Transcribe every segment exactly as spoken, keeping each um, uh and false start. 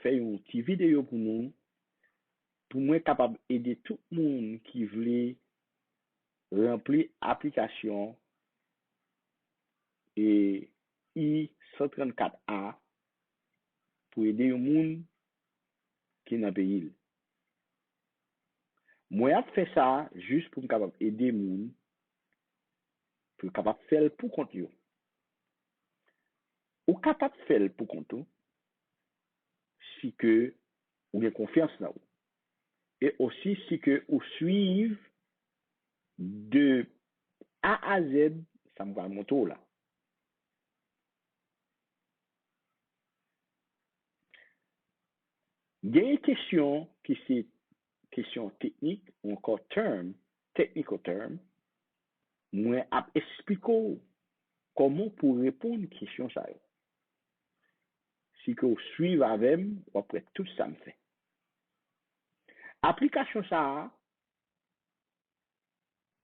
fè yon ti videyo pou nou, pou mwen kapab ede tout moun ki vle ranpli aplikasyon e I san trannkat A pou ede yon moun ki nan peyi l. Mwen ap fè sa jis pou m kapab ede moun pou yo kapab fè l pou kont yo. Ou kapab fè l pou kont ou si ke ou gen konfyans nan ou. E osi si ke ou swiv de A a Z sa m pral montre w la. Genyen kesyon ki se kesyon teknik ou ankò term, technical term, mwen ap eksplike w kòman pou reponn kesyon sa yo. Si ke w swiv avè m, w ap wè tout sa m fè. Aplikasyon sa a,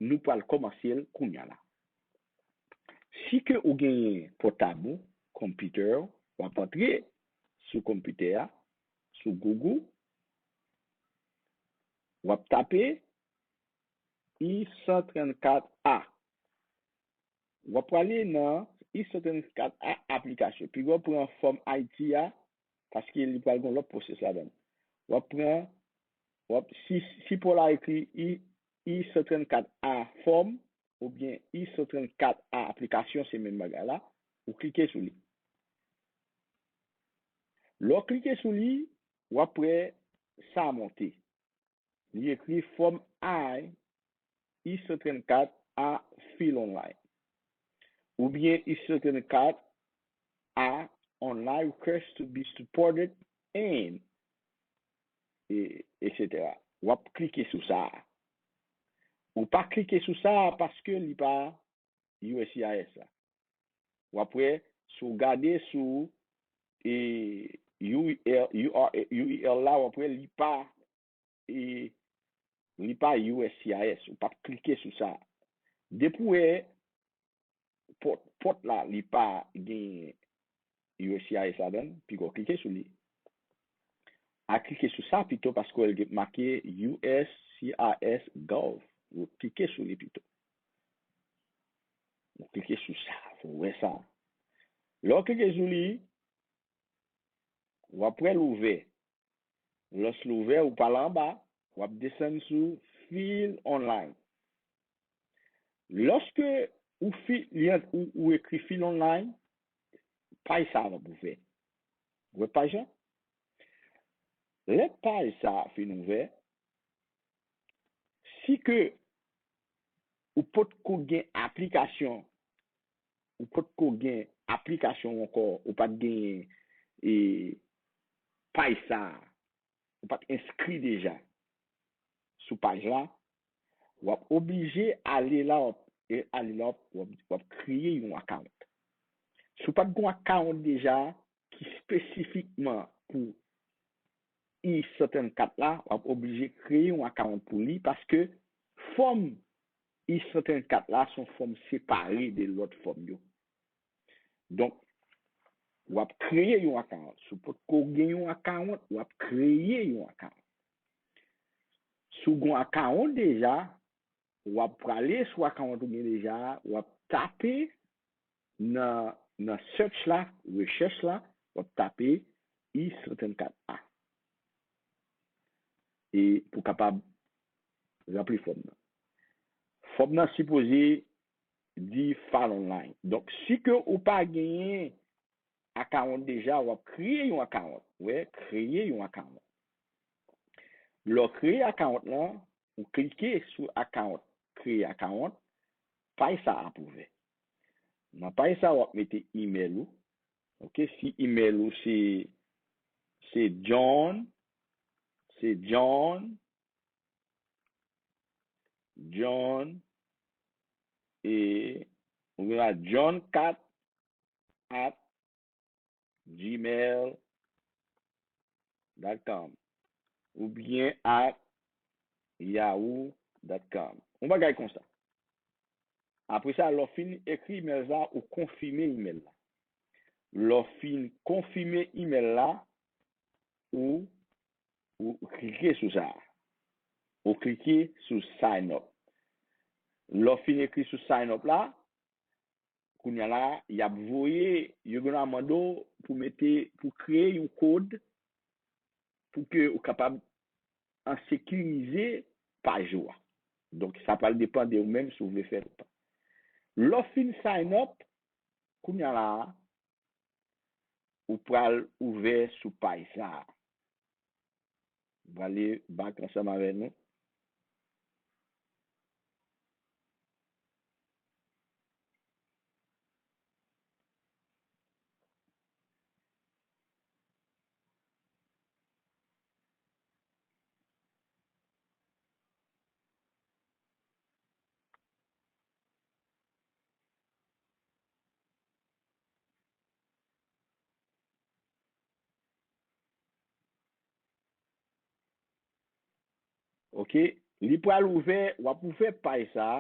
nou pral kòmanse l kounya la. Si ke ou genyen pòtab ou, konpitè, w ap antre sou konpitè a, sou Google, w ap tape I san trannkat A. W ap prale nan I san trannkat A aplikasyon. Piga w pran fòm Ayiti a, paske li pral gen lòt pwosès ladan l. W ap pran, w ap, si, si pa w la ekri I, I san trannkat A fòm, oubyen I san trannkat A aplikasyon, se menm bagay la, ou klike sou li. Lè w klike sou li, w ap wè sa monte. Li ekri fòm I, I san trannkat A file online. Oubyen I san trannkat A online request to be supported and, e, et cetera. W ap klike sou sa a. Ou pa klike sou sa a paske li pa U S C I S la. W ap wè, si w gade sou e, U R L, U R L, U R L la, w ap wè li pa, e, li pa U S C I S. Ou p ap klike sou sa. Depi w wè pòt, pòt la, li pa gen U S C I S ladan l, piga w klike sou li. A klike sou sa pito paske w wè l gen make U S C I S gov. Ou klike sou li pito. Ou klike sou sa pou w wè sa. Lè w klike sou li, w ap wè l ouvè. Lòs l ouvè, ou pral anba, w ap desann sou file online. Lòske ou fi, li ant-, ou, ou ekri file online, paj sa a ap ouvè. Ou wè paj la? Lè paj sa a fin ouvè, si ke ou potko gen aplikasyon, ou potko gen aplikasyon ankò, ou pa t genyen, e, paj sa a, ou pa t enskri deja sou paj la, w ap oblije ale la, w ap, e, ale la, w ap, w ap, w ap kreye yon account. Si w pa t gen yon account deja ki espesifikman pou I san trannkat la, w ap oblije kreye yon account pou li paske fòm I san trannkat la se yon fòm separe de lòt fòm yo. Donk, w ap kreye yon account. Si w potko gen yon account, w ap kreye yon account. Si w gen yon account deja, w ap prale sou account ou gen deja a, w ap tape nan, nan search la, rechèch la, w ap tape I san trannkat A. E pou kapab ranpli fòm nan. Fòm nan sipoze di file online. Donk, si ke ou pa genyen account deja, w ap kreye yon account. Wè, kreye yon account. Lè w kreye account lan, ou klike sou account, kreye account, paj sa a ap ouvè. Nan paj sa a, w ap mete email ou. Ok, si email ou se, se John, se John, John, e, ou gen la John kat at gmail dot com oubyen at yahoo dot com. Yon bagay konsa. Apre sa, lè w fin ekri email la, ou konfime email la. Lè w fin konfime email la, ou, ou klike sou sa. Ou klike sou sign up. Lè w fin ekri sou sign up la, kounye a la, y ap voye, yo gen dwa mande w pou mete, pou kreye yon kòd pou ke ou kapab an sekirize paj ou a. Donk, sa pral depann de ou menm si w vle fè l ou pa. Lè w fin sign up, kounye a la, ou pral ouvè sou paj sa a. M prale back ansanm avè nou. Ok, li pral ouvè, w ap ouvè paj sa a.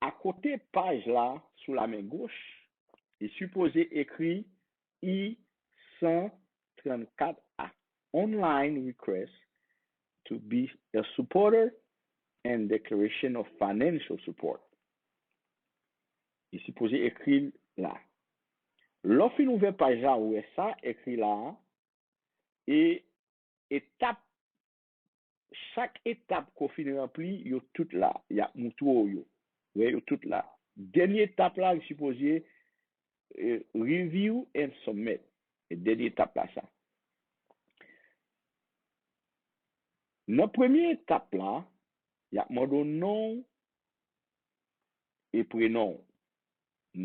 Akote paj la, sou la men goch, li sipoze ekri I san trannkat A, Online Request to be a Supporter and Declaration of Financial Support. Li sipoze ekri l la. Lè w fin ouvè paj la, ou wè sa ekri la a, e etap, chak etap ke w fin ranpli, yo tout la. Y ap moutre w yo. Ou wè, yo tout la. Dènye etap la, li sipoze, eh, review and submit. E dènye etap la sa. Nan premye etap la, y ap mande w non w e prenon w.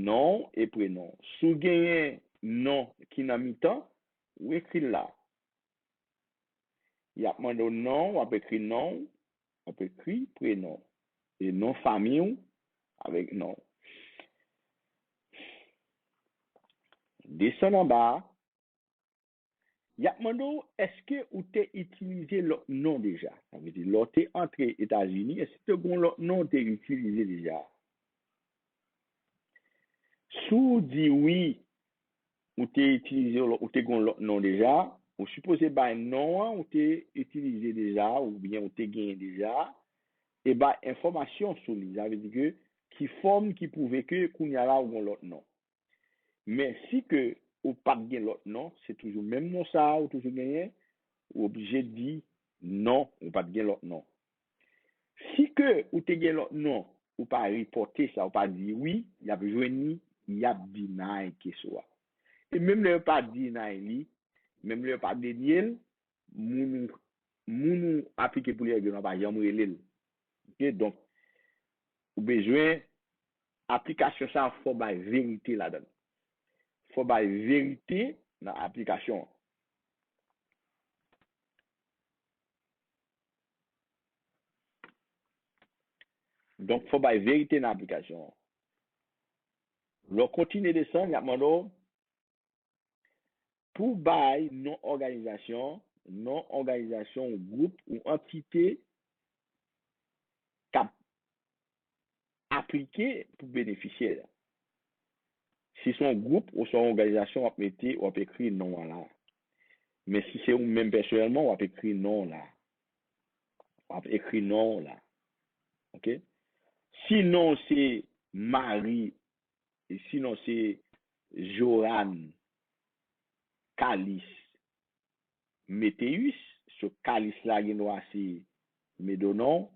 Non w e prenon w. Si w genyen non ki nan mitan, ou ekri l la. Y ap mande w non w, w ap ekri non w, w ap ekri prenon w. E non fanmi w avèk non w. Desann anba a, y ap mande w èske ou te itilize lòt non deja. Sa vle di, lè w te antre Etazini, èske te gen yon lòt non ou te itilize deja? Si w di wi, ou te itilize, ou te gen yon lòt non deja, ou sipoze bay non an ou te itilize deja, oubyen ou te genyen deja, e bay enfòmasyon sou li. Sa vle di ke ki fòm ki pwouve ke kounye a la ou gen yon lòt non. Men si ke ou pa t gen lòt non, se toujou menm non sa a ou toujou genyen, ou oblije di non, ou pa t gen lòt non. Si ke ou te gen lòt non, ou pa repòte sa, ou pa di wi, y ap jwenn li, y ap deny case ou a. E menm lè yo pa deny li, menm lè yo pa denye l, moun ou, moun ou aplike pou li a, yo pa janm rele l. Ok, donk, ou bezwen, aplikasyon sa a, fò bay verite ladan l. Fò bay verite nan aplikasyon an. Donk, fò bay verite nan aplikasyon an. Lè w kontinye desann, y ap mande w pou bay non òganizasyon, non òganizasyon, gwoup ou antite k ap aplike pou benefisyè a. Si se yon gwoup oswa yon òganizasyon, w ap mete, w ap ekri non an la. Men si se ou menm pèsonèlman, w ap ekri non w la. W ap ekri non w la. Ok? Si non w se Marie, e si non w se Joanne Calis Météus, so Calis la gen dwa se middle non,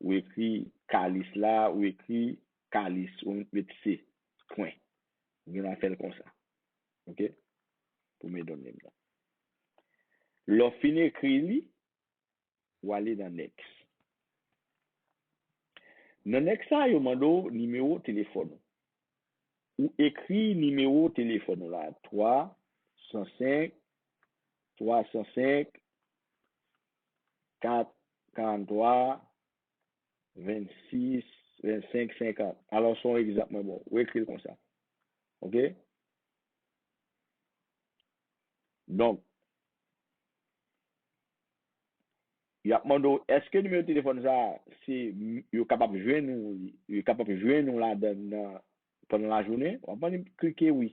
ou ekri Calis la, ou ekri Calis, ou met C, pwen. Ou gen dwa fè l konsa. Ok? Pou middle name la. Lè w fin ekri li, ou ale nan next. Nan next sa, yo mande w nimewo telefòn ou. Ou ekri nimewo telefòn ou la, twa san senk, twa san senk, kat, karanntrwa, vennsis, vennsenk, senkant. Alò, se yon egzanp mwen ba w. Ou ekri l konsa. Ok? Donk, y ap mande w, èske nimewo telefòn sa a, se, yo kapab jwenn ou, yo kapab jwenn ou ladan l nan, pandan lajounen? W ap mande klike wi.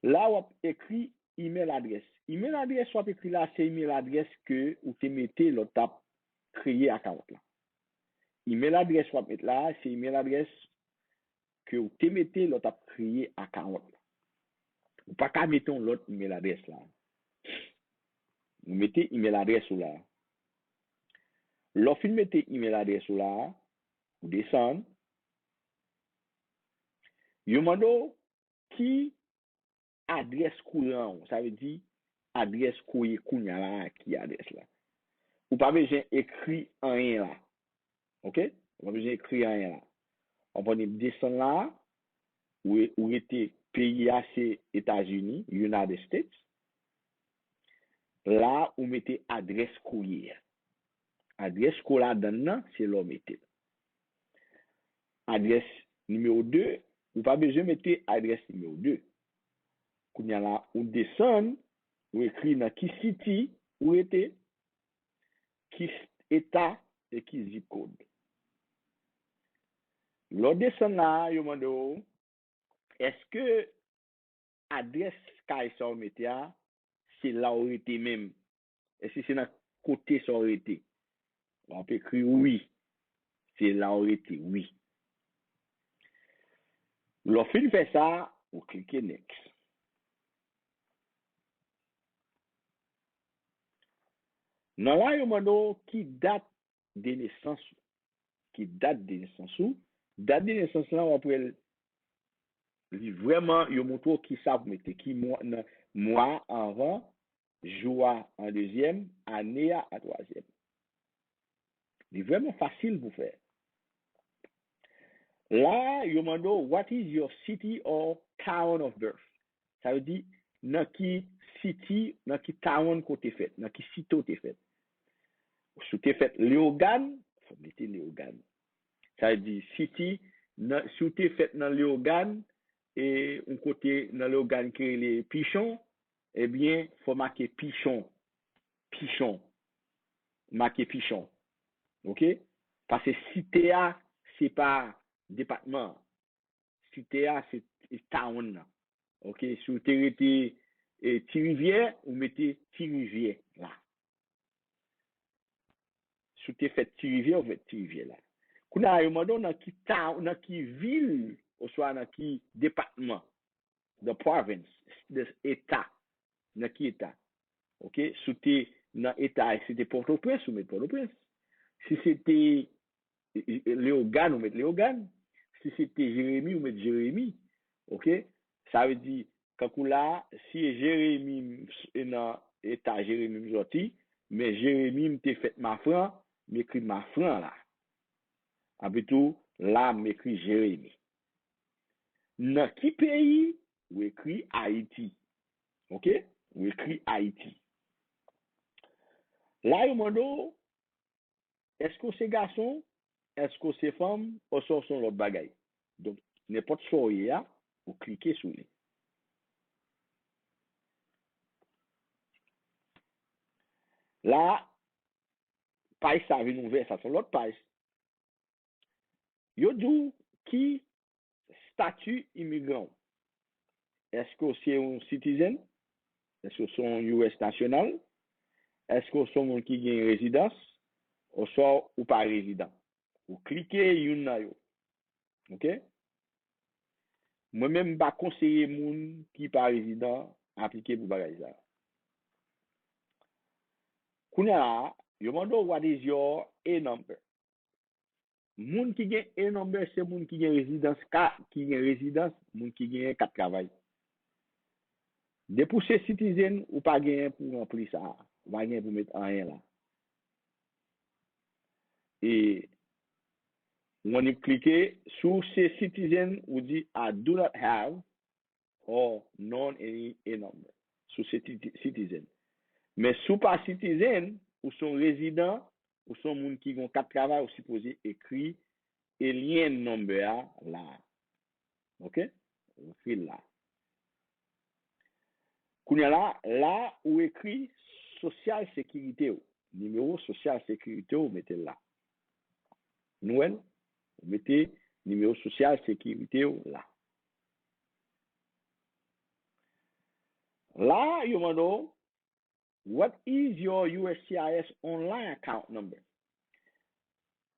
La, w ap ekri email address. Email address w ap ekri la, se email address ke ou te mete lè w t ap kreye account la. Email address w ap met la, se email address ke w te mete lè w t ap kreye account la. Ou pa ka mete yon lòt email address la. Ou mete email address ou la. Lè w fin mete email address ou la, ou desann. Yo mande w ki adrès kouran w, sa vle di adrès ke w ye kounye a la a, ki adrès la. Ou pa bezwen ekri anyen la. Oke? Ou pa bezwen ekri anyen la. W ap desann la a, ou, ou rete peyi a se Etazini, United States. La a, ou mete adrès ke w ye a. Adrès ke w ladann nan, se la w mete l. Adrès nimewo de, ou pa bezwen mete adrès nimewo de. Kounye a la, ou desann, ou ekri nan ki city ou rete, ki s-, eta e ki zip code. Lè w desann la a, yo mande w, èske adrès kay sa w mete a, se la w rete menm? Èske se nan kote sa w rete? W ap ekri wi. Se la w rete, wi. Lè w fin fè sa, ou klike next. Nan la, yo mande w ki dat de nesans ou. Ki dat de nesans ou. Dat de nesans lan, w ap wè l, li vrèman, yo montre w ki sa pou mete, ki mwa, nan mwa a anvan, jou a an dezyèm, ane a an twazyèm. Li vrèman fasil pou fè. La, yo mande w, "What is your city or town of birth?" Sa vle di, nan ki city, nan ki town ke w te fèt, nan ki site w te fèt. Si w te fèt Leyogàn, fò w mete Leyogàn. Sa vle di, city, nan, si w te fèt nan Leyogàn, e yon kote nan Leyogàn ki rele Pichon, ebyen, fò w make Pichon. Pichon. Make Pichon. Oke? Paske site a, se pa depatman an. Site a, se, se town nan. Oke? Si w te rete, e, Ti Rivyè, ou mete Ti Rivyè la. Si w te fèt Ti Rivyè, ou fèt Ti Rivyè la. Kounye a, yo mande w nan ki town, nan ki vil, oswa nan ki depatman, the province, the eta, nan ki eta. Oke? Si w te nan eta, si se te Pòtoprens, ou met Pòtoprens. Si se te, e, e, Leyogàn, ou met Leyogàn. Si se te Jeremi, ou met Jeremi. Oke? Sa vle di, kankou la, si Jeremi, m s-, e nan eta Jeremi m sòti, men Jeremi m te fèt Mafran, m ekri Mafran la. Epitou, la, m ekri Jeremi. Nan ki peyi? Ou ekri Ayiti. Oke? Ou ekri Ayiti. La, yo mande w, èske w se gason? Èske w se fanm? Oswa w se yon lòt bagay? Donk, nenpòt sa w ye a, ou klike sou li. La, paj sa vin ouvè, sa se yon lòt paj. Yo di w ki stati imigran w. Èske w se yon citizen? Èske w se yon U S national? Èske w se yon moun ki gen rezidans? Oswa ou pa rezidan? Ou klike youn nan yo. Oke? Mwen menm, m pa konseye moun ki pa rezidan aplike pou bagay sa. Kounye a, yo mande w, "What is your A number?" Moun ki gen A number, se moun ki gen rezidans ka, ki gen rezidans, moun ki gen kat travay. Depi w se citizen, ou pa genyen pou ranpli sa. Ou pa genyen pou met anyen la. E, w annik klike, si w se citizen, ou di, "I do not have or non any A number." Si w se citi-, citizen. Men si w pa citizen, ou se yon rezidan, ou se yon moun ki gen yon kat travay, ou sipoze ekri alien number a la. Oke? Ou ekri l la. Kounye a la, la ou ekri sosyal sekirite w. Nimewo sosyal sekirite w, ou mete l la. Nou wè l? Ou mete nimewo sosyal sekirite w la. La, yo mande w, what is your U S C I S online account number?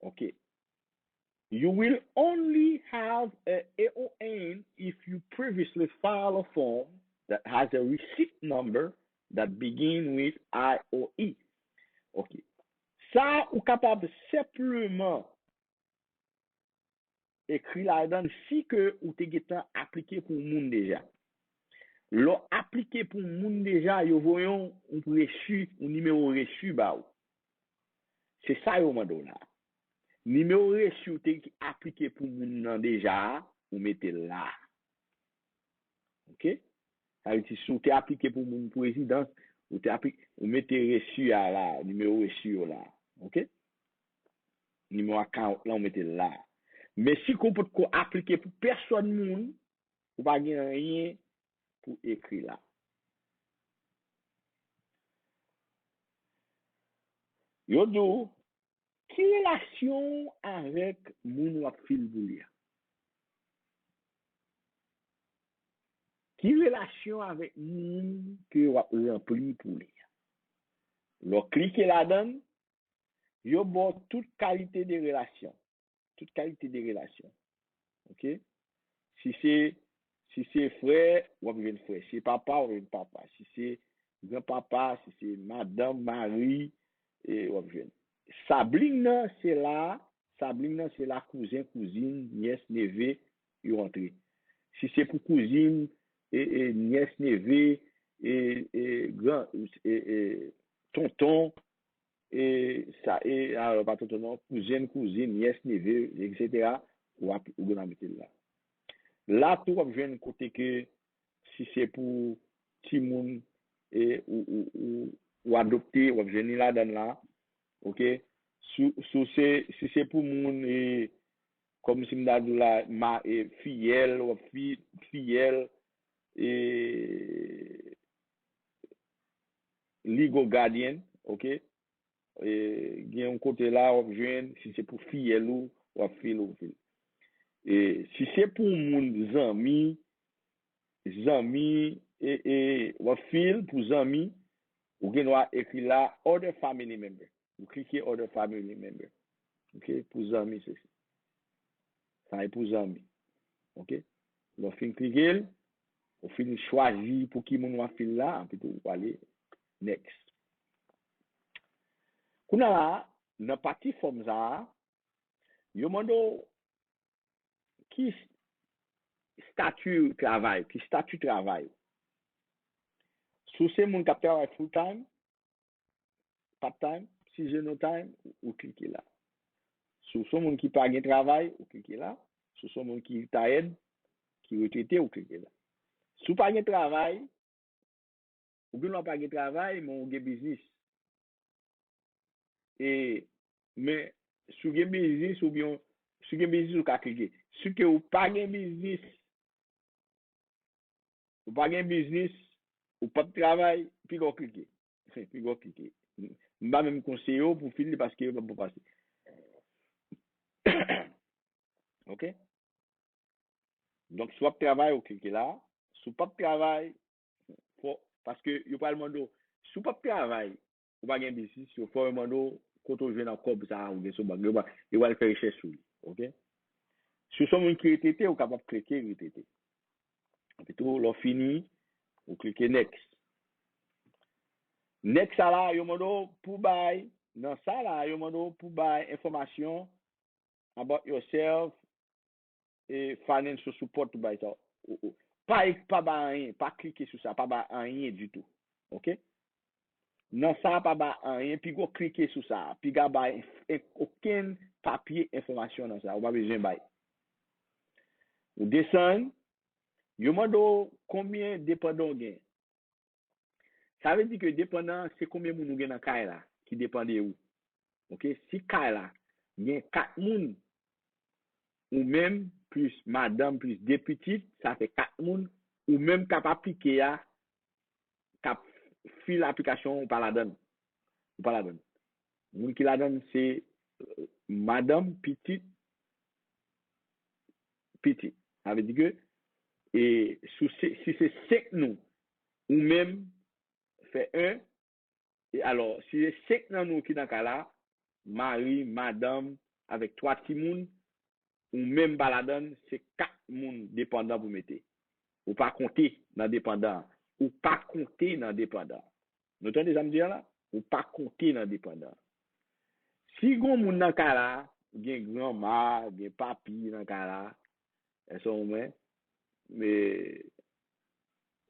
Ok. You will only have a AON if you previously file a form that has a receipt number that begin with I O E. Ok. Sa ou kapab senpleman ekri ladan si ke ou te gentan aplike pou moun deja. Lè w aplike pou moun deja, yo voye yon resi, yon nimewo resi ba ou. Se sa yo mande w la. Nimewo resi ou te aplike pou moun nan deja a, ou mete l la. Ok? Sa vle di, si w te aplike pou moun prezidans, ou te apli, ou mete resi a la, nimewo resi yo la. Ok? Nimewo akawont lan, ou mete l la. Men si ke w potko aplike pou pèsòn moun, ou pa gen anyen pou ekri la. Yo di w, ki relasyon w avèk moun w ap fil pou li a? Ki relasyon avèk moun ke w ap ranpli pou li a? Lè w klike ladan l, yo ba w tout kalite de relasyon. Tout kalite de relasyon. Ok? Si se, si se frè, w ap jwenn frè. Si se papa, w ap jwenn papa. Si se granpapa, si se madanm, mari, e w ap jwenn. Sibling nan, se la, sibling nan, se la kouzen, kouzin, nyès, neve, yo antre. Si se pou kouzin, e, e, nyès, neve, e, e, gran, e, e, tonton, e, sa, e, alò, pa tonton non, kouzen, kouzin, nyès, neve, etsetera, w ap, ou gen dwa mete l la. La tou, w ap jwenn kote ke, si se pou timoun, e, ou, ou, ou, ou adopte, w ap jwenn li ladan l la, ok? Si, si se, si se pou moun, e, kòm si m ta di w la, ma, e, fiyèl, w ap fi, fiyèl, e, legal guardian, ok? E, gen yon kote la, w ap jwenn, si se pou fiyèl ou, w ap fil, ou fil. E, si se pou moun, zanmi, zanmi, e, e, w ap fil pou zanmi, ou gen dwa ekri la, other family member. Ou klike other family member. Ok? Pou zanmi, se sa. Sa e pou zanmi. Ok? Lè w fin klike l, ou fin chwazi pou ki moun w ap fil la, anpi tou ou ale next. Kounye a la, nan pati fòm sa a, yo mande w ki stati travay, ki stati travay ou. Si w se moun k ap travay full time, part time, seasonal time, ou, ou klike la. Si w se moun ki pa gen travay, ou klike la. Si w se moun ki retired, ki retrete, ou klike la. Si w pa gen travay, ou gen dwa pa gen travay, men ou gen biznis. E, men, si w gen biznis oubyen, si w gen biznis, ou ka klike. Si ke ou pa gen biznis, ou pa gen biznis, ou p ap travay, piga w klike. Piga w klike. M pa menm konseye w pou fil li paske yo p ap bon pase. Ok? Donk, si w ap travay, ou klike la. Si w p ap travay, fò, paske yo pral mande w, si w p ap travay, ou pa gen biznis, yo fò yo mande w kote w jwenn nan kòb sa a ou gen sou bank. Yo pral, yo pral fè rechèch sou li. Ok? Si w se yon moun ki retrete, ou kapab klike retrete. Epi tou, lè w fini, ou klike next. Next sa la, yo mande w pou bay, nan sa la, yo mande w pou bay enfòmasyon about yourself, e financial support ou bay sa. Ou, ou, pa, pa bay anyen, pa klike sou sa, pa bay anyen ditou. Ok? Nan sa, pa bay anyen, piga w klike sou sa, piga bay en-, okenn papye enfòmasyon nan sa, ou pa bezwen bay. Ou desann, yo mande w konbyen depandan w gen. Sa vle di ke depandan se konbyen moun ou gen nan kay la ki depann de ou. Ok, si kay la gen kat moun, ou menm plis madanm plis de pitit, sa fè kat moun, ou menm k ap aplike a, k ap fil aplikasyon, ou pa ladan l. Ou pa ladan l. Moun ki ladan l se, euh, madanm, pitit, pitit. Sa vle di ke, e, si se, si se senk nou, Ou menm, fè en. E alò, si se senk nan nou ki nan ka la, mari, madanm, avèk twa timoun, ou menm pa ladann, se kat moun depandan pou mete. Ou pa konte nan depandan an. Ou pa konte nan depandan an. Nou tande sa m di an la? Ou pa konte nan depandan an. Si gon moun nan ka la, gen granma, gen papi nan ka la, èske w konprann? Men,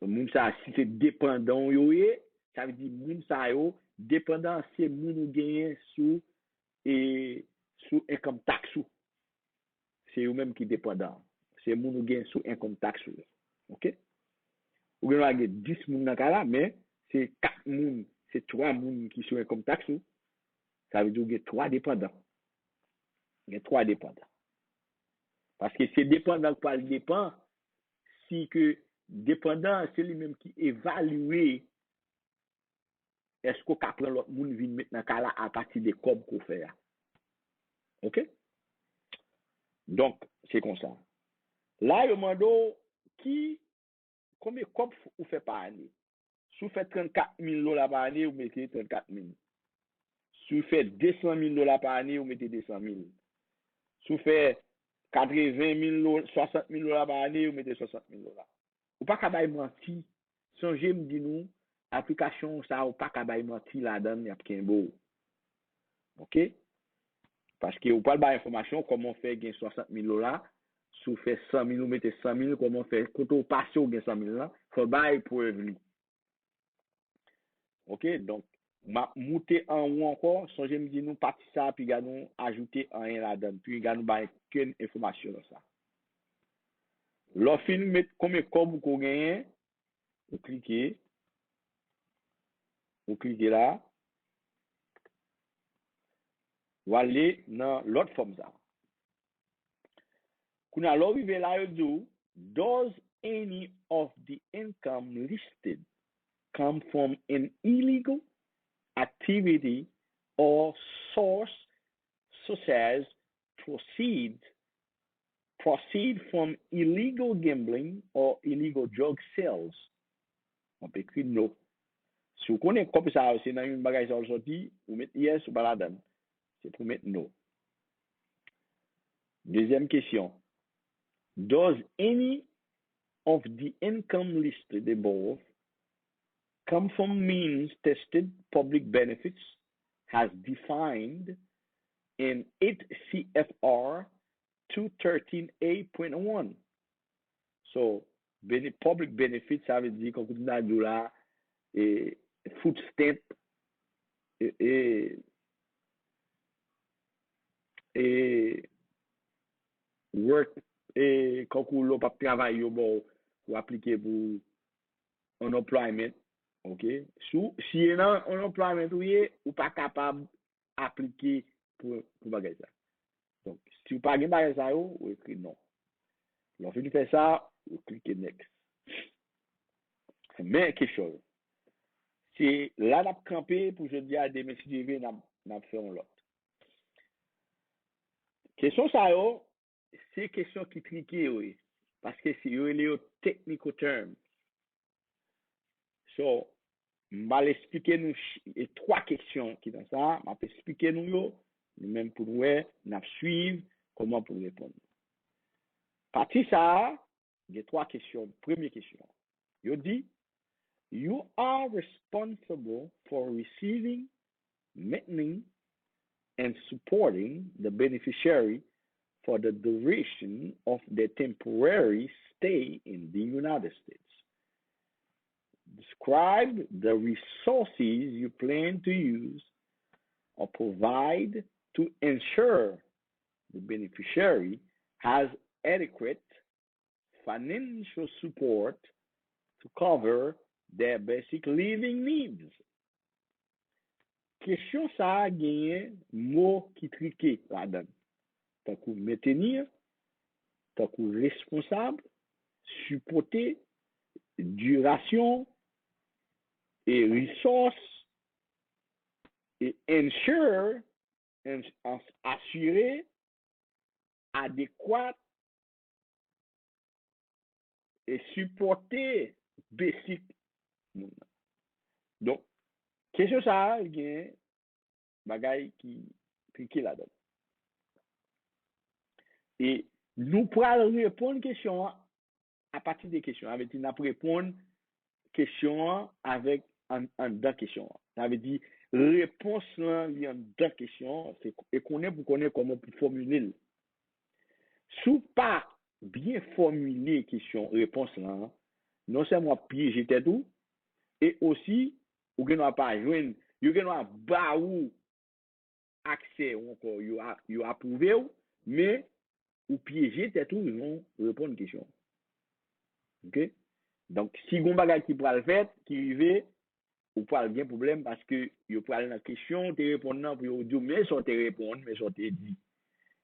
moun sa, si se depandan w yo ye, sa vle di moun sa yo, depandan se moun ou genyen sou, e, sou income tax ou. Se yo menm ki depandan. Se moun ou gen sou income tax ou yo. Oke? Ou gen dwa gen dis moun nan ka la, men se kat moun, se twa moun ki sou income tax ou. Sa vle di ou gen twa depandan. Gen twa depandan. Paske se depandan k pral depan si ke depandan an se li menm ki evalye èske w ka pran lòt moun vin met nan ka la apati de kòb ke w fè a. Oke? Donk, se konsa. La, yo mande w ki, konbyen kòb ou fè pa ane. Si w fè trannkat mil dola pa ane, ou mete trannkat mil. Si w fè de san mil dola pa ane, ou mete de san mil. Si w fè katreven mil, swasant mil dola pa ane, ou mete swasant mil dola. Ou pa ka bay manti. Sonje m di nou, aplikasyon sa, ou pa ka bay manti ladan l, y ap kenbe w. Oke? Paske ou pral bay enfòmasyon kòman w fè gen swasant mil dola, si w fè san mil, ou mete san mil, kòman w fè, kote w pase w gen san mil lan, fò w bay prèv li. Oke, donk, m ap moute anwo ankò, sonje m di nou pati sa a, piga nou ajoute anyen ladan l, piga nou bay okenn enfòmasyon nan sa. Lè w fin met konbyen kòb ou ko genyen, ou klike, ou klike la, w ale nan lòt fòm sa. Kounye a, lè w rive la, yo di w, does any of the income listed come from an illegal activity or source such as proceed proceed from illegal gambling or illegal drug sales. W ap ekri no. Si w konnen kòb sa yo se nan youn bagay sa yo l sòti, ou met yes, ou pa ladan l. Se pou w met no. Dezyèm kesyon. Does any of the income listed above come from means tested public benefits as defined in eight C F R two thirteen A point one? So, bene, public benefit, sa vle di, kankou m ta di w la, e, food stamp, e, e, e, work, e, kankou lè w p ap travay, yo ba w, ou aplike pou unemployment, oke? Si w, si e nan unemployment ou ye, ou pa kapab aplike pou, pou bagay sa. Donk, si w pa gen bagay sa yo, ou ekri non. Lè w fin fè sa, ou klike next. Men kesyon yo. Se la n ap kanpe pou jodi a, demen si Dye vle, n ap, n ap fè yon lòt. Kesyon sa yo, se kesyon ki trike yo ye. Paske se, yo rele yo technical term. So, m pral esplike nou ch- e twa kesyon ki nan sa, m ap esplike nou yo, nou menm pou nou wè, n ap swiv kòman pou n reponn. Pati sa a, gen twa kesyon. Premye kesyon. Yo di, you are responsible for receiving, maintaining, and supporting the beneficiary for the duration of their temporary stay in the United States. Describe the resources you plan to use or provide to ensure the beneficiary has adequate financial support to cover their basic living needs. Kesyon sa a genyen mo ki trike ladan l, tankou mentenir, tankou responsab, sipòte, dirasyon, e resource, e ensure, ins- ans- asire, adekwat, e sipòte basic moun nan. Donk, kesyon sa a, li gen bagay ki trike ladan l. E nou pral reponn kesyon an apati de kesyon an. Sa vle di, n ap reponn kesyon an avèk an, anndan kesyon an. Sa vle di, repons lan, li anndan kesyon an, se, e konnen pou konnen kòman pou fòmile l. Si w pa byen fòmile kesyon, repons lan, non sèlman w ap pyeje tèt ou, e osi, ou gen dwa pa jwenn, yo gen dwa ba ou aksè ou ankò, yo, a- yo apwouve w, men ou pyeje tèt ou jan w reponn kesyon. Oke? Donk, si gon bagay ki pral fèt, ki rive, ou pral gen pwoblèm paske yo pral nan kesyon ou te reponn nan pou yo di w, men sa w te reponn, men sa w te di.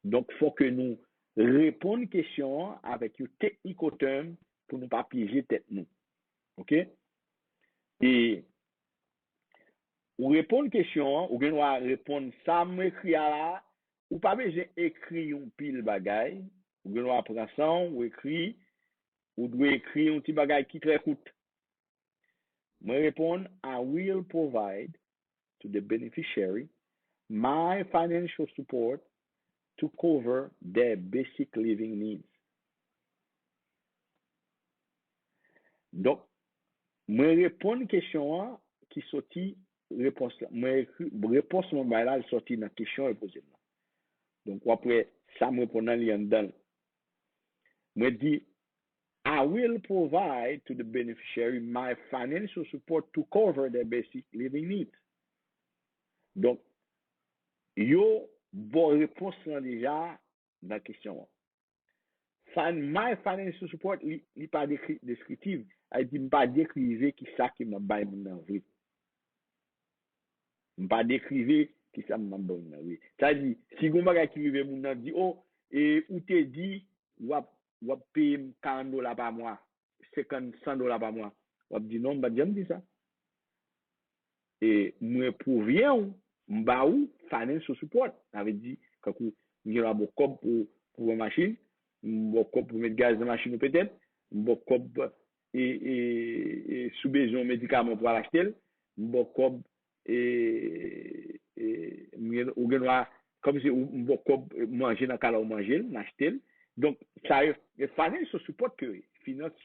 Donk, fò ke nou reponn kesyon an avèk yon technical term pou nou pa pyeje tèt nou. Oke? E ou reponn kesyon an, ou gen dwa reponn sa m ekri a la, ou pa bezwen ekri yon pil bagay, ou gen dwa pran san w, ou ekri, ou dwe ekri yon ti bagay ki trè kout. Mwen reponn, I will provide to the beneficiary my financial support to cover their basic living needs. Donk, mwen reponn kesyon an ki soti repons la. Mwen ekri, repons mwen bay la, li soti nan kesyon yo poze m nan. Donk, w ap wè sa m reponn nan, li anndan l. Mwen di, I will provide to the beneficiary my financial support to cover their basic living needs. Donk, yo ba w repons lan deja nan kesyon an. Fin, my financial support, li, li pa dekri, deskritiv. Sa vle di, m pa dekrive ki sa ke m ap bay moun nan vre. M pa dekrive ki sa m ap bay moun nan vre. Sa vle di, si gon bagay ki rive moun nan di, o, e ou te di, w ap, w ap peye m karant dola pa mwa, senkant, san dola pa mwa. W ap di, non, m pa t janm di sa. E mwen pwouve w, m ba ou financial support. Sa vle di, kankou, m gen dwa ba w kòb pou, pou pran machin, m ba w kòb pou met gaz nan machin ou petèt, m ba w kòb, e, e, e, si w bezwen yon medikaman pou al achte l, m ba w kòb, e, e, m gen, ou gen dwa, kòmsi ou, m ba w kòb, e, manje nan kay la ou manje l, m achte l. Donk, sa yo, e financial support ke finans,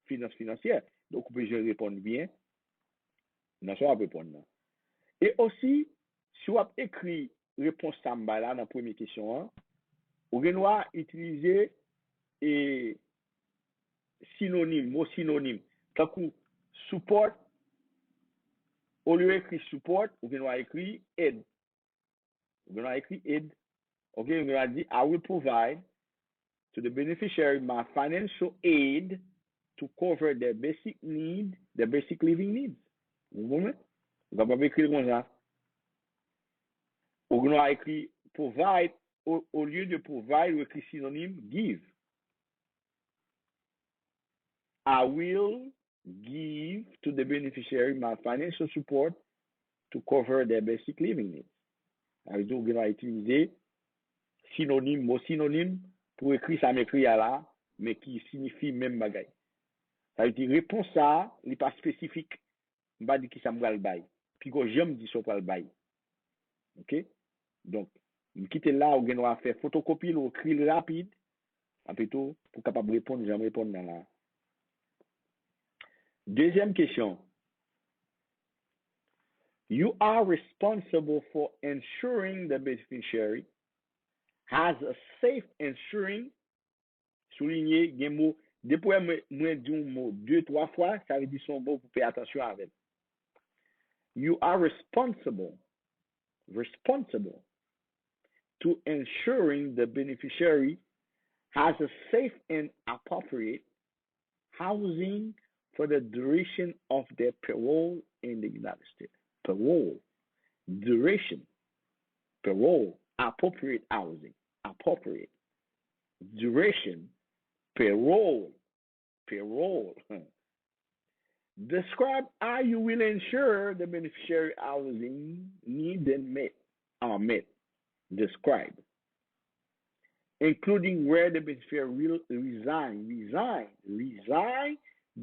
finans finansyè. Donk, ou bezwen reponn byen nan sa w ap reponn nan. E osi, si w ap ekri repons sa m bay la nan premye kesyon an, ou gen dwa itilize, e, sinonim, mo sinonim. Tankou support, olye w ekri support, ou gen dwa ekri aid. Ou gen dwa ekri aid. Oke, ou gen dwa di, I will provide to the beneficiary my financial aid to cover their basic need, their basic living needs. Ou konprann? Ou kapab ekri l konsa. Ou gen dwa ekri provide, o, olye de provide, ou ekri sinonim, give. I will give to the beneficiary my financial support to cover their basic living needs. Sa vle di ou gen dwa itilize sinonim, mo sinonim pou ekri sa m ekri a la, men ki siyifi menm bagay. Sa vle di repons sa a, li pa espesifik. M pa di ki sa m pral bay. Piga w janm di sa w pral bay. Oke? Donk, m kite l la, ou gen dwa fè fotokopi l, ou ekri l rapid, epi tou, pou w kapab reponn jan m reponn nan la. Dezyèm kesyon. You are responsible for ensuring the beneficiary has a safe ensuring. Soulinye, gen mo, depi w wè mwen, mwen di yon mo de, twa fwa, sa vle di se yon mo pou w peye atansyon avè l. You are responsible, responsible to ensuring the beneficiary has a safe and appropriate housing for the duration of their parole in the United States. Parole, duration, parole, appropriate housing, appropriate, duration, parole, parole. Describe how you will ensure the beneficiary housing needs and met, are met. Describe. Including where the beneficiary will resign, resign, resign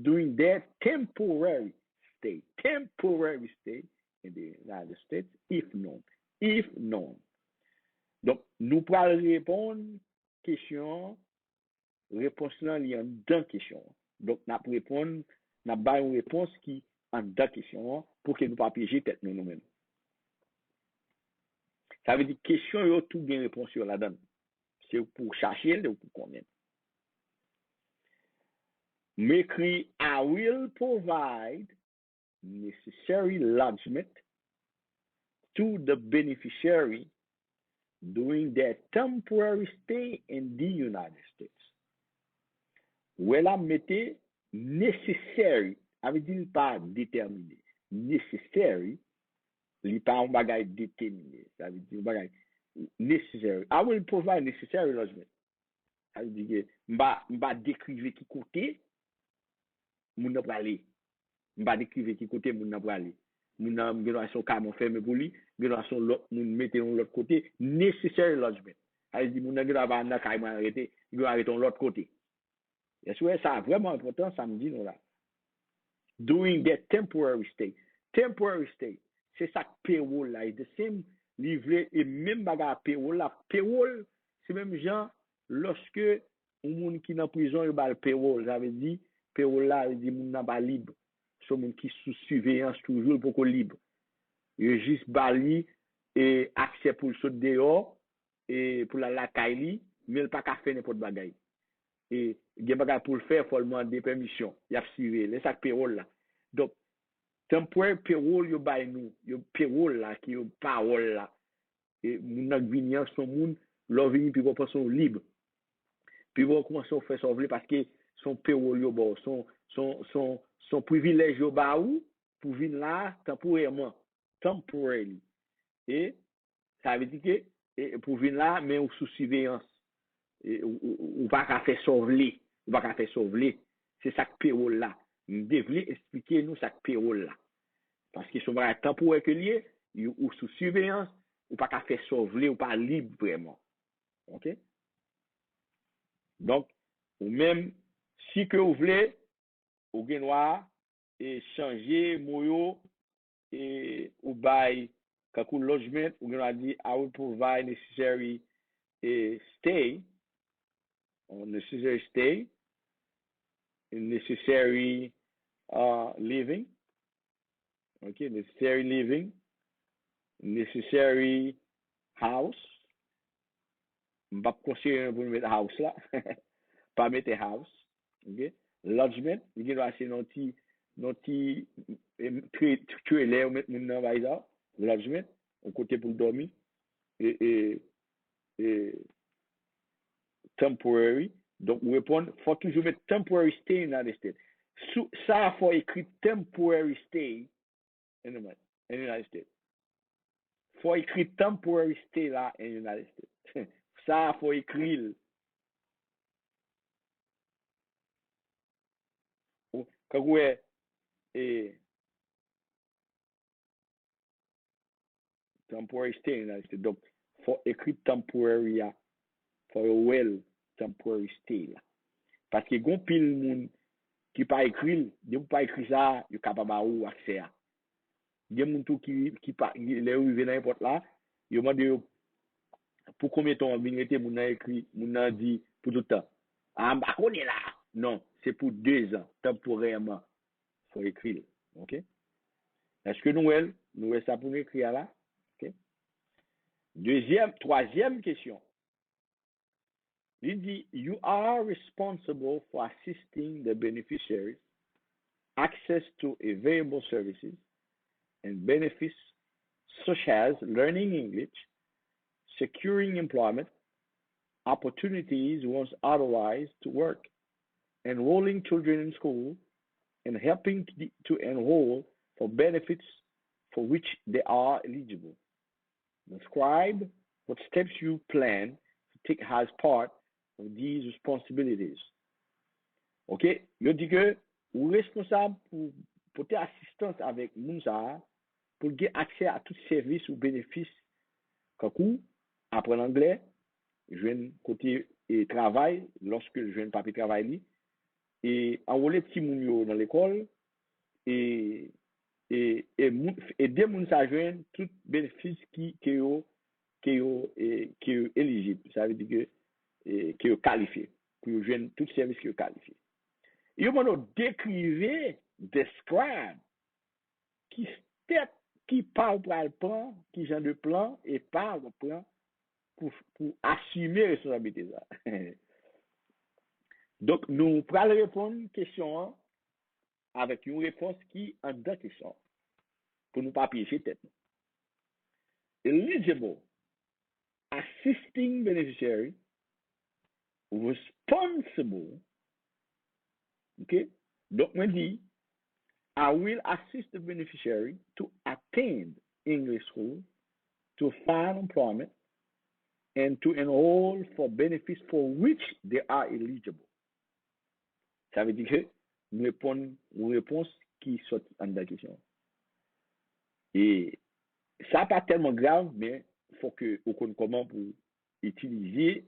during their temporary stay, temporary stay in the United States, if known. If known. Donk, nou pral reponn kesyon an, repons lan li anndan kesyon an. Donk, n ap reponn, n ap bay yon repons ki anndan kesyon an pou ke nou pa pyeje tèt nou, nou menm. Sa vle di, kesyon yo tou gen repons yo ladan l. Se pou w chache l, se pou w konnen. M ekri, I will provide necessary lodgment to the beneficiary during their temporary stay in the United States. Wè la, m mete necessary, sa vle di l pa detèmine. Necessary, li pa yon bagay detèmine. Sa vle di yon bagay necessary. I will provide necessary lodgment. Sa vle di ke m pa, m pa dekrive ki kote moun nan prale. M pa dekrive ki kote moun nan prale. Moun nan gen dwa se yon kay mwen fèmen pou li, gen dwa se yon lòt moun mete yon lòt kote, necessary lodgment. Sa vle di moun nan gen dwa pa nan kay mwen rete, li gen dwa rete yon lòt kote. Èske w wè sa vrèman enpòtan, sa m di nou la? During their temporary stay. Temporary stay, se sa k payroll la. It's the same, li vle, e menm bagay a payroll la. Payroll, se menm jan, lòske yon moun ki nan prizon, yo ba l payroll. Sa vle di, payroll la, vle di moun nan pa lib. Se yon moun ki sou siveyans toujou, li poko lib. Yo jis ba li, e, aksè pou l sot deyò, e, pou l al lakay li, men l pa ka fè nenpòt bagay. E, gen bagay pou l fè, fò l mande pèmisyon. Y ap siveye l. E sa k payroll la. Donk, temporary payroll yo bay nou, yo payroll la, ki yo pawòl la. E moun nan k vini an, se yon moun, lè w vini, piga w panse w lib. Piga w kòmanse w fè sa w vle, paske se yon payroll yo ba w, se yon, se yon, se yon, se yon privilèj yo ba ou pou vin la a tanporèman, temporarily. E sa vle di ke, e, pou vin la, men ou sou siveyans. E, ou, ou, ou pa ka fè sa w vle. Ou pa ka fè sa w vle. Se sa k payroll la. M te vle eksplike nou sa k payroll la. Paske se yon bagay tanporè ke l ye, ou, ou sou siveyans, ou pa ka fè sa w vle, ou pa lib vrèman. Oke? Donk, ou menm, si ke ou vle, ou gen dwa, e, chanje mo yo, e, ou bay, kankou lodgment, ou gen dwa di, I will provide necessary, e, stay, or necessary stay, necessary, uh, living, ok, necessary living, necessary house. M p ap konseye nou pou nou met house la. Pa mete house. Ok? Lodgment, li gen dwa se nan ti, nan ti, em, tre-, trelè yo met moun nan, pa egzanp. Lodgment, yon kote pou l dòmi. E, e, e, temporary. Donk, ou reponn, fò toujou met temporary stay in United States. Sou, sa a fò ekri temporary stay in the, in the United States. Fò ekri temporary stay la in United States. Sa a fò ekri l. Ou, kankou wè, e, temporary stay in United States. Donk, fò ekri temporary a. Fò yo wè l, temporary stay la. Paske gon pil moun ki pa ekri l, depi w pa ekri sa a, yo ka pa ba ou aksè a. Gen moun tou ki, ki pa, lè yo rive nan èpòt la, yo mande yo pou konbyen tan w ap vin rete, moun nan ekri, moun nan di pou tout tan. A, m pa konnen la. Non, se pou de zan, tanporèman. Fò ekri l. Ok? Èske nou wè l? Nou wè sa pou nou ekri a la? Ok? Dezyèm, twazyèm kesyon. Li di, you are responsible for assisting the beneficiaries access to available services and benefits such as learning English, securing employment opportunities once otherwise to work, enrolling children in school, and helping to, to enroll for benefits for which they are eligible. Describe what steps you plan to take as part of these responsibilities. Ok? Yo di ke ou responsab pou pote asistans avèk moun sa a, pou l gen aksè a tout sèvis ou benefis, kankou aprann anglè, jwenn kote, e, travay, lòske l jwenn papye travay li, e anwole timoun yo nan lekòl, e e, e moun, ede moun sa jwenn tout benefis ki, ke yo, ke yo, e, ke yo elijib. Sa vle di ke, e, ke yo kalifye, pou yo jwenn tout sèvis ke yo kalifye. Yo mande w dekrive, describe, ki step, ki pa ou pral pran, ki jan de plan e pa ou pran pou, pou asime responsablite sa. Donk, nou pral reponn kesyon an avèk yon repons ki anndan kesyon an, pou nou pa pyeje tèt nou. Eligible, assisting beneficiary, responsible, ok? Donk, mwen di, I will assist the beneficiary to attend English school, to find employment, and to enroll for benefits for which they are eligible. Sa vle di ke m reponn yon repons ki soti anndan kesyon an. E sa pa tèlman grav, men fòk ke ou konn kòman pou itilize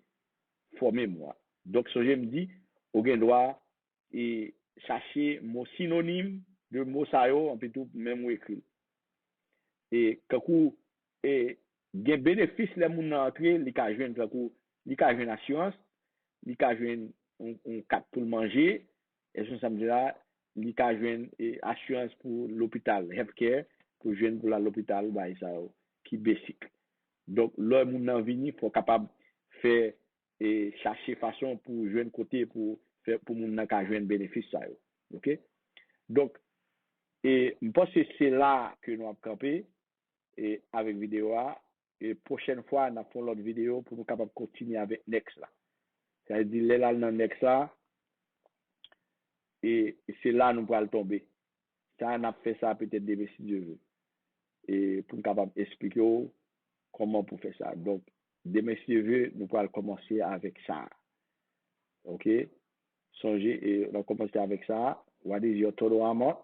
fòme mo a. Donk, sonje m di, ou gen dwa e chache mo sinonim de mo sa yo, anpi tou menm ou ekri l. E kankou e gen benefis lè moun nan antre, li ka jwenn, tankou li ka jwenn asirans, li ka jwenn yon, yon kat pou l manje, e sou sa m di la, li ka jwenn e, asirans pou lopital, health care, pou jwenn pou l al lopital, bagay sa yo, ki besik. Donk, lè moun nan vini, fò w kapab fè e chache fason pou jwenn kote pou fè, pou moun nan ka jwenn benefis sa yo. Ok? Donk, e m panse se la ke nou ap kanpe e avèk videyo a. E pwochèn fwa, n ap fè yon lòt videyo pou nou kapab kontinye avèk next la. Sa vle di, lè l al nan next la, e se la nou pral tonbe. Sa, n ap fè sa petèt demen, si Dye vle. E pou m kapab esplike w kòman pou fè sa. Donk, demen, si Dye vle, nou pral kòmanse avèk sa. Ok? Sonje, e n ap kòmanse avèk sa. What is your total amount?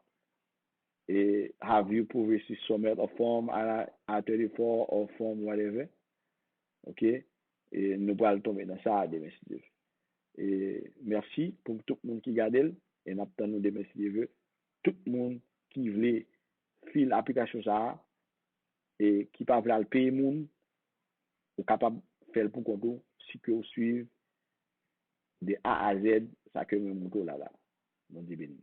E have you previously submit a form I thirty-four or form whatever? Ok? E nou pral tonbe nan sa demen, si Dye vle. E mèsi pou tout moun ki gade l. E n ap tann nou demen, si Dye vle. Tout moun ki vle fil aplikasyon sa a, e ki pa vle al peye moun, ou kapab fè l pou kont ou, si ke w swiv de A a Z sa ke mwen montre w la la. Bondye beni.